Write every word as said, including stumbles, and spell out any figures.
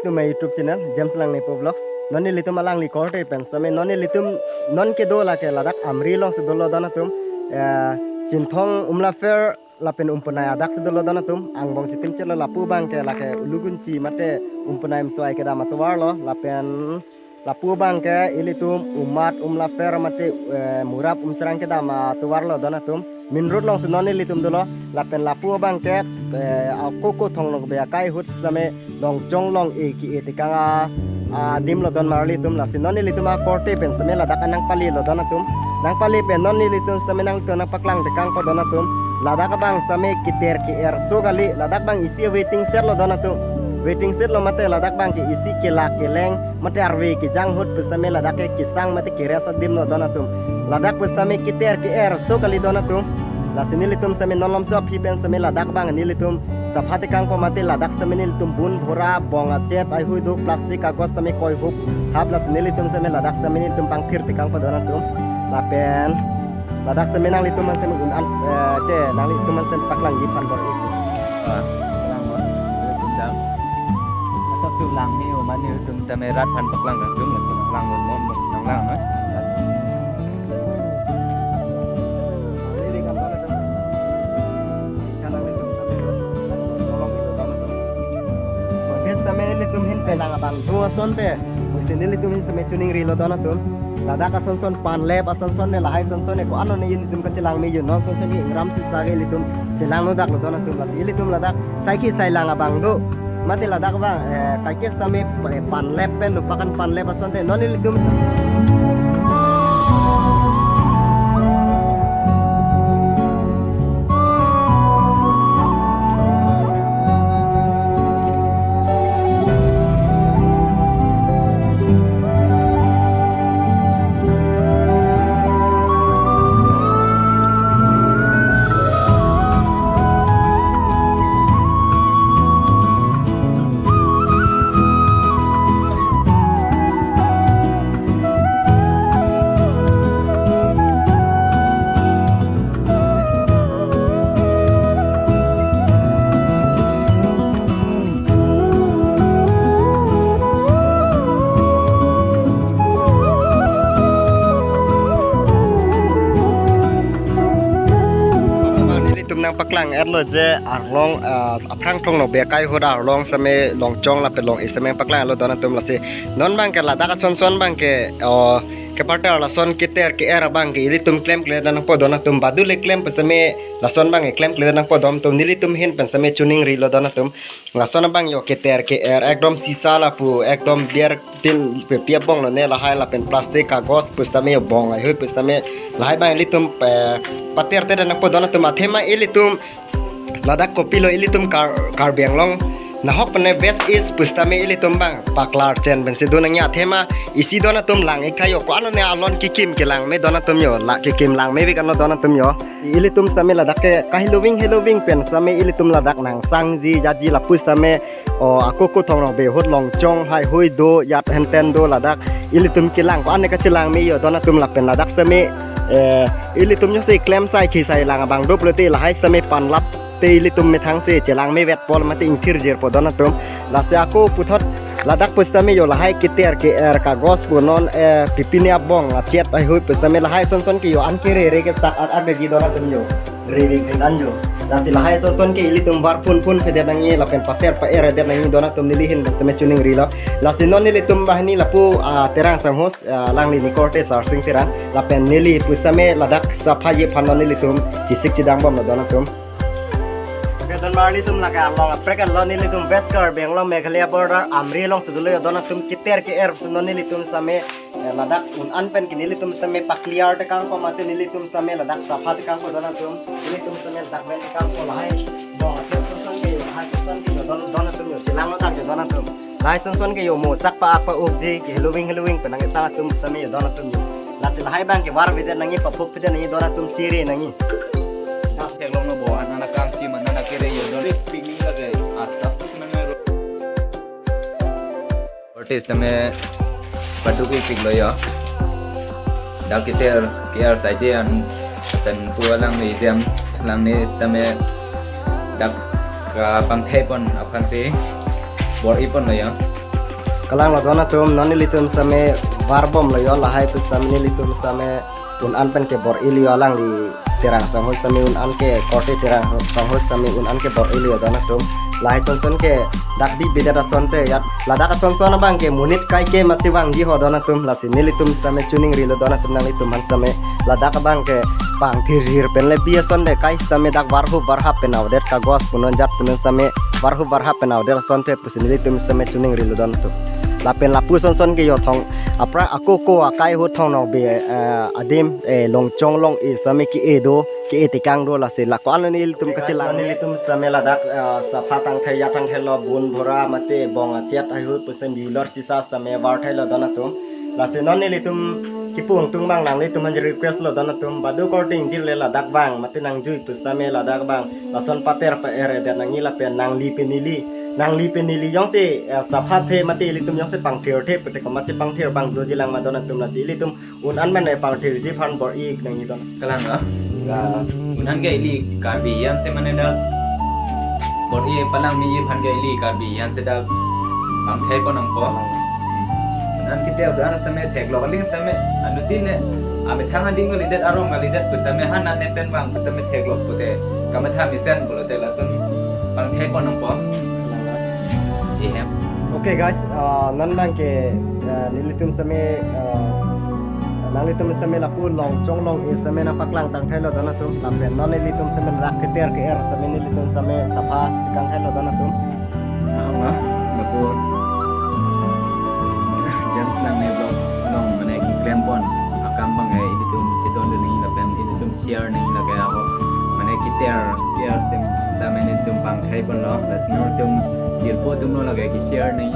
To my YouTube channel, James Langnepo Vlogs. Non nelitum alangli korte pen sitame non nelitum non kedo lake ladak Amri alongsi dolo don atum. Eh, Chinthong Umlapher lapen Umpunai adaksi dolo don atum. Angbong chitim chelo lapu abangke lake Ulugunchi mate Umpunai Umswai kedam atovarlo lapen lapu abangke ilitum Umat Umlapher mate, eh, Murap Umsrang kedam atovarlo don atum. Main road alongsi non nelitum dolo lapen lapu abangke, eh, ako ako Thong Nokbe akai ahut sitame Longchong along e ke-e tekang a, adimlo don marli atum. Lasi non nelitum akorte pen sitame ladak anangpalilo don atum. Nangpali pen non nelitum sitame nangtum nangpaklang tekangpo don atum. Ladak abang sitame keter ke-er so kali, ladak abang isi waiting shed lo don atum. Waiting shed lo mate ladak abangke isi kelak keleng mate arve kejang ahut pusitame ladak ke kesang mate ke-rest adimlo don atum. Ladak pusitame keter ke-er so kali don atum. Lasi nelitum sitame non Lumsong aphi pen sitame ladak abang nelitum sapha tekangpo mate ladak sitame nelitum bun bhora bong achet ai hui do plastic kagos sitame koi hup hap, lasi nelitum sitame ladak sitame nelitum pangthir tekangpo don atum. Lapen ladak sitame nanglitum an sitame un-an, eh, te nanglitum an sitame paklangji aphan bor-i. Ah, lang mo, tum dam. Asap tu lang ni, o mani tum sitame rat aphan paklang kangtung, tum lang mo, mo, lang mo. Bis sitame ilitum ahin pelang abang do asonte, musi nelitum ahin sitame choningrilo don atum. Ladak ason son panlep ason son ne lahai son son ne ko-an ne ilitum kachelang me yun non son son ke ingram sisa ke ilitum chelang nodak lo don atum. Lasi ilitum ladak saiki sai lang abang do. Mate ladak abang, eh, kaike sitame, eh, panlep pen lupakan panlep asonte non ilitum. Nelitum nangpaklang etlo je arlong, ah, aphrang Thong Nokbe akai ahut arlong sitame Longchong lapen Long-e sitame paklang etlo don atum. Lasi non abangke ladak ason son abangke, oh, keparter lason keter ke-er abangke ilitum klemkledet nangpo don atum, badu le klem pusitame lason abangke klemkledet nangpo don atum, nelitum ahin pen sitame choningrilo don atum. Lason abang yo keter ke-er ekdom sisa lapu ekdom biar pin pe piap bong lo ne lahai lapen plastic kagos pusitame yo bong ai hui pusitame lahai abang ilitum pe pater te dan nangpo don atum, athema ilitum ladak kopilo ilitum Kar-, Karbi Anglong nahok pen ne West East pusitame ilitum abang paklar chen pensi do nangji, athema isi don atum lang ik tha yo ko-an ne alon kekim kelang me don atum yo, la kekim lang me vik ano don atum yo. Ilitum sitame ladak ke kahiloving hiloving pen sitame ilitum ladak nangsangji jaji lapu sitame, o, ako ako Thong Nokbe ahut Longchong hai hui do, jat henten do ladak. Ilitum kelang ko-an ne kachelang me yo don atum lapen ladak sitame, eh, ilitum yo si klem sai khi sai lang abang do pulote lahai sitame panlap te ilitum methang si chelang me vetpo mate ingthir jirpo don atum. Lasi ako puthot ladak pusitame yo lahai keter ke-er kagos pu non, eh, pipine abong achet ai hui pusitame lahai son son ke yo an ke rere kesak ak ak ji don atum yo. Rere ke dan yo. Lasi lahai son son ke ilitum var phun phun phedet nangji lapen pater pa-er det nangji don atum, neli ahin sitame choningrilo. Lasi non nelitum banghini lapu, ah, Terang Sanghos, ah, alangli ne korte Sarsing Terang. Lapen neli pusitame ladak saphaji aphan non nelitum chesik chedang bomlo don atum. Oke, don marli atum, lake along aprek along nelitum West Karbi Anglong Meghalaya border Amri alongsi dolo yo don atum, keter ke-er non nelitum sitame, eh, ladak un-an pen ke nelitum sitame pa-clear tekangpo mate nelitum sitame ladak sapha tekangpo don atum, nelitum sitame ladak ven tekangpo lahai. Bong atum son ke yo, lahai son ke yo don, don atum yo, chelang nodak yo don atum. Lahai son son ke yo mo chak pa ak pa ukji, ke hiloving hiloving pen nang isang atum sitame yo don atum yo. Lasi lahai abangke var phedet nangji, paphuk phedet nangji don atum, chere nangji. Theklong lo bo, anana kangchim, anana kere yo don. Pik pik ni lage, atap pik nang ro. Artist sitame paduk ik pik lo yo. Dak keter ke-er saide an pen pu alangli James alangli sitame dak kapangthai pon aphan si bor-i ponlo yo. Alang lo don atum, non nelitum sitame varbomlo yo, lahai pu sitame nelitum sitame un-an pen ke bor-ilo yo, alangli Terang Sangho sitame un-an ke, korte Terang Sangho sitame un-an ke bor-ilo yo don atum. Lahai sonson ke dak bibidet asonte ya, ladak asonson abang ke monit kaike masi vangji ho don atum. Lasi nelitum sitame choningrilo don atum, nanglitum aphan sitame ladak abang ke pangthir hir pen le bi asonte kai sitame dak varhup varhap pen avedetlo, kagos punon jat punon sitame varhup varhap pen avedetlo asonte pusi nelitum sitame choningrilo don atum. Lapen lapu sonson ke yo thong apra ako ko akai ahut Thong Nokbe, eh, adim, eh, Longchong Long-e sitame ke-e do, ke-e tekang do, lasi la ko-an lo nelitum kachelang. Nelitum sitame ladak, eh, sapha tangthai ya tangthailo, bun bhora mate bong achet ahut pusi bilor sisa sitame varthailo don atum. Lasi non nelitum kipu ingtung abang nanglitum aphan request lo don atum, badu korte ingjir le ladak abang mate nangjui pu sitame ladak abang lason pater pa-er-edet nangji lapen nangli pen neli, nangli pen neli jongsi, eh, sapha the mate ilitum jongsi pangthir the pute komatsi pangthir abang dojilang ma don atum, lasi ilitum un-an mane pangthirji aphan bor-i nangji don. Kalang, ah? Ya. Un-an ke ili Karbi an si mane dak bor-i palang miji aphan ke ili Karbi an si dak pangthai pon nangpo. Un-an kete udan sitame theklok aling sitame anuttin ne amethang ading kalidet, arong kalidet pu sitame han an ne pen vang pu sitame theklok pute kamatha mesen pulote lason pangthai pon nangpo. Ihem. Okay guys, uh, non abang ke, uh, nelitum sitame, uh, nanglitum sitame lapu Longchong Long-e sitame nangpaklang tangthailo don atum, lapen non nelitum sitame rak keter ke-er sitame nelitum sitame sapha tekangthailo don atum. Ang ah, lapu jam lang ne vlog long mane keklem pon akam abang eh ilitum chedondun nangji lapen ilitum share nangji lake ako. Mane keter, keter sim ta mane ilitum pangthai ponlo, lasi nelitum jirpo atum lo lake ke-share nangji.